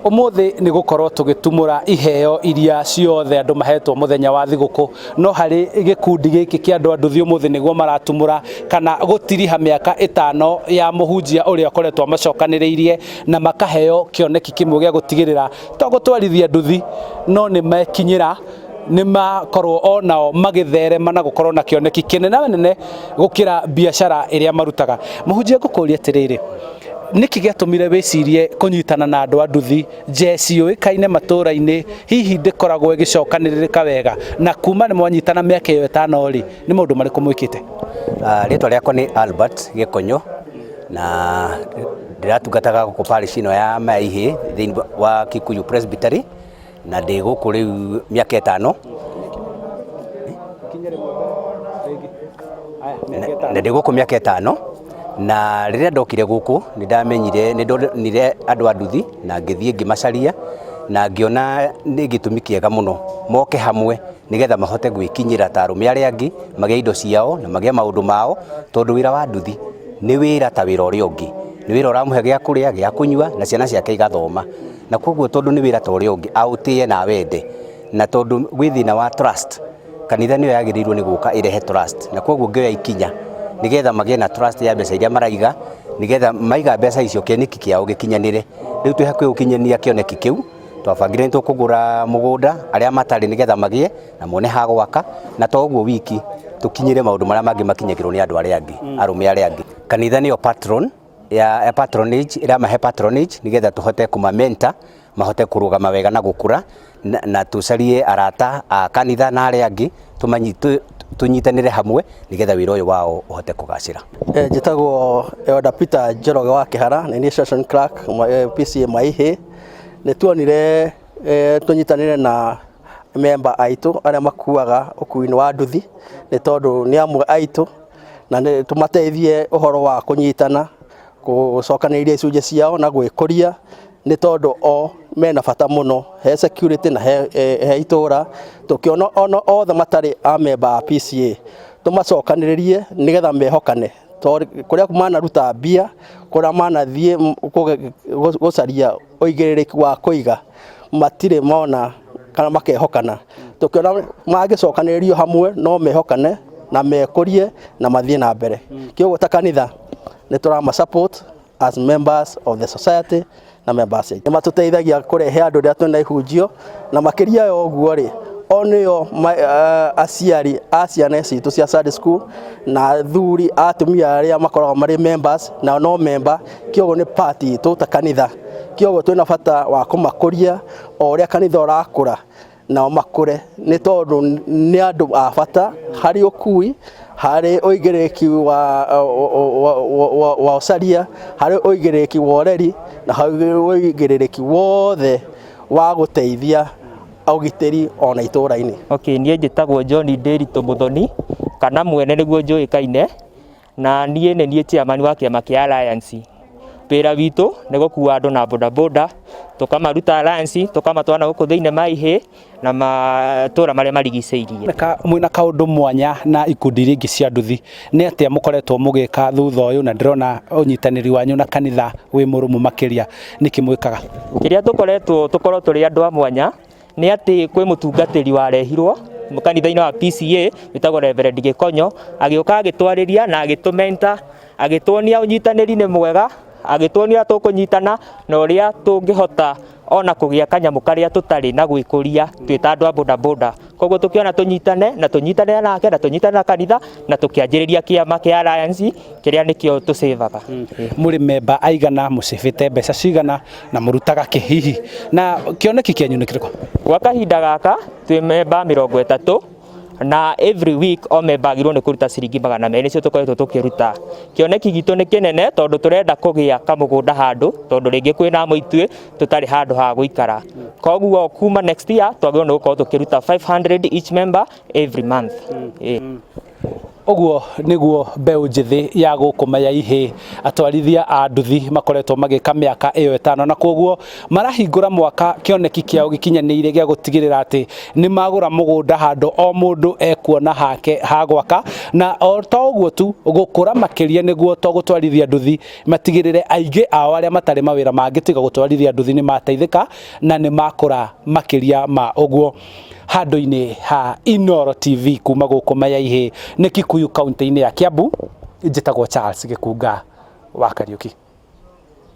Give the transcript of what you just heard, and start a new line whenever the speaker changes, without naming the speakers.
Ũmũthĩ nĩ gũkorwo tũgĩtumũra iheo iria ciothe andũ mahetwo mũthenya wa thigũkũ, no harĩ gĩkundi gĩkĩ kĩa andũ a nduthi ũmũthĩ nĩguo maratumũra kana gũtiriha mĩaka ĩtano ya mũhunjia ũrĩa ũkoretwo amacokanĩrĩirie na makaheo kĩoneki kĩmwe gĩa gũtigĩrĩra to gũtwarithia nduthi no nĩ mekinyĩra nĩ makorwo onao magĩtherema na gũkorwo na kĩoneki kĩnene nene gũkĩra biacara ĩrĩa marutaga. Mũhunjia, ngũkũria atĩrĩrĩ, nĩkĩ gĩatũmire wĩcirie kũnyitana na andũ a nduthi, njeci yũĩkaine matũra-inĩ hihi ndĩkoragwo ĩgĩcokanĩrĩrĩka wega, na kuma nĩ mwanyitana mĩaka ĩyo ĩtano rĩ, nĩ maũndũ marĩkũ mwĩkĩte?
Rĩtwa rĩakwa nĩ Albert Gĩkonyo na ndĩratungataga gũkũ parish ĩno ya Maihĩ thĩinĩ wa Kikuyu Presbytery, na ndĩ gũkũ rĩu mĩaka 5. Na ndĩ gũkũ mĩaka 5, na rĩrĩa ndokire gũkũ nĩ ndamenyire, nĩ ndonire andũ a nduthi na ngĩthiĩ ngĩmacaria na ngĩona nĩ gĩtũmi kĩega mũno moke hamwe nĩgetha mahote gwĩkinyĩra ta arũme arĩa angĩ, magĩe indo ciao na magĩe maũndũ mao, tondũ wĩra wa nduthi nĩ wĩra ta wĩra ũrĩa ũngĩ, nĩ wĩra ũramũhe gĩa kũrĩa, gĩa kũnyua na ciana ciake igathoma. Na koguo tondũ nĩ wĩra ta ũrĩa ũngĩ, aũtĩe na awende, na tondũ gwĩ thĩna wa trust, kanitha nĩyo yagĩrĩirwo nĩ gũka ĩrehe trust, na koguo ngĩoya ikinya nĩgetha magĩe na trust ya mbeca iria maraiga, nĩgetha maiga mbeca icio kĩoneki kĩao gĩkinyanĩre. Rĩu twĩ hakuhĩ gũkinyania kĩoneki kĩu, twabangire nĩ tũkũgũra mũgũnda arĩa matarĩ nĩgetha magĩe na mone ha gwaka, na to ũguo wiki tũkinyĩre maũndũ marĩa mangĩ makinyagĩrwo nĩ andũ arĩa angĩ, arũme arĩa angĩ. Kanitha nĩyo patron ya patronage, ĩramahe patronage nĩgetha tũhote kũma mentor mahote kũrũgama wega na gũkũra, na tũcarie arata a kanitha na arĩa angĩ tũnyitanĩre hamwe nĩgetha wĩra ũyũ wao ũhote kũgacĩra.
Njĩtagwo Elder Peter Njoroge wa Kĩhara, nĩ niĩ session clerk PCEA Maihĩ. Nĩ tuonire tũnyitanĩre na member aitũ arĩa makuaga ũkui-inĩ wa nduthi, nĩ tondũ nĩ amwe aitũ na nĩ tũmateithie ũhoro wa kũnyitana, gũcokanĩrĩria icunjĩ ciao na gwĩkũria, nĩ tondũ o mena bata mũno he security na he itũra. Tũkĩona ona othe matarĩ a member a PCEA tũmacokanĩrĩrie nĩgetha mehokane, tondũ kũrĩa manaruta mbia, kũrĩa manathiĩ gũcaria ũigĩrĩrĩki wa kũiga, matirĩ mona kana makehokana. Tũkĩona mangĩcokanĩrĩrio hamwe no mehokane na mekũrie na mathiĩ na mbere. Kĩoguo ta kanitha nĩ tũrama support as members of the society na members. Nĩ matũteithagia kũrehe andũ rĩrĩa twĩna ihunjio, na makĩria ya ũguo rĩ, o nĩo aciari a ciana citũ cia Sunday school na athuri a atumia arĩa makoragwo marĩ members na no member, kĩoguo nĩ part itũ ta kanitha. Kĩoguo twĩna bata wa kũmakũria o ũrĩa kanitha ũrakũra nao makũre, nĩ tondũ nĩ andũ a bata harĩ ũkui, harĩ ũigĩrĩrĩki wa ũcaria, harĩ ũigĩrĩrĩki wa ũreri na harĩ ũigĩrĩrĩki wothe wa gũteithia ũgitĩri ona itũra-inĩ.
Okay, niĩ njĩtagwo John Ndĩritũ Mũthoni kana mwene nĩguo njũĩkaine, na niĩ nĩ niĩ chairman wa kĩama kĩa Alliance. Wĩra witũ nĩ gũkua andũ na bodaboda, tũkamaruta Alliance, tũkamatwara na gũkũ thĩinĩ Maihĩ na matũra marĩa marigicĩirie.
Mwĩna kaũndũ mwanya na ikundi iria ingĩ cia nduthi, nĩ atĩa mũkoretwo mũgĩka thutha ũyũ, na ndĩrona ũnyitanĩri wanyu na kanitha wĩ mũrũmu makĩria, nĩkĩ mwĩkaga?
Kĩrĩa tũkoretwo tũkorwo tũrĩ andũ a mwanya nĩ atĩ kwĩ mũtungatĩri warehirwo kanitha-inĩ wa PCEA wĩtagwo Reverend Gĩkonyo, agĩũka agĩtwarĩria na agĩtũmenta, agĩtuonia ũnyitanĩri nĩ mwega, agĩtuonia ũrĩa tũkũnyitana na ũrĩa tũngĩhota ona kũgĩa kanyamũ karĩa tũtarĩ na gwĩkũria twĩ ta andũ a bodaboda. Koguo tũkĩona tũnyitane na tũnyitane nake na tũnyitane na kanitha na tũkĩanjĩrĩria kĩama kĩa Alliance kĩrĩa nĩkĩo tũcĩvaga.
Mũrĩ memba aigana, mũcĩbĩte mbeca cigana na mũrutaga kĩ hihi, na kĩoneki kĩanyu nĩ kĩrĩkũ?
Gwa kahinda gaka twĩ memba 30, na every week o memba agĩrĩirwo nĩ kũruta ciringi 200, nĩcio tũkoretwo tũkĩruta. Kĩoneki gitũ nĩ kĩnene tondũ tũrenda kũgĩa kamũgũnda handũ, tondũ rĩngĩ kwĩna amwe ithuĩ tũtarĩ handũ ha gũikara. Koguo kuma next year twagĩrĩirwo nĩ gũkorwo tũkĩruta 500 each member every month.
Ũguo nĩguo mbeũ njĩthĩ ya gũkũ Mayaihĩ atwarithia a nduthi makoretwo magĩka mĩaka ĩyo ĩtano, na koguo marahingũra mwaka kĩoneki kĩao gĩkinyanĩire gĩa gũtigĩrĩra atĩ nĩ magũra mũgũnda handũ o mũndũ ekuona hake ha gwaka, na o to ũguo tu gũkũra makĩria nĩguo to gũtwarithia nduthi matigĩrĩre aingĩ ao arĩa matarĩ mawĩra mangĩ tiga gũtwarithia nduthi nĩ mateithĩka na nĩ makũra makĩria ma ũguo. Handũ-inĩ ha Inooro TV kuma gũkũ Mayaihĩ nĩ Kikuyu kaunti-inĩ ya Kiambu, njĩtagwo Charles Gĩkunga wa Kariũki.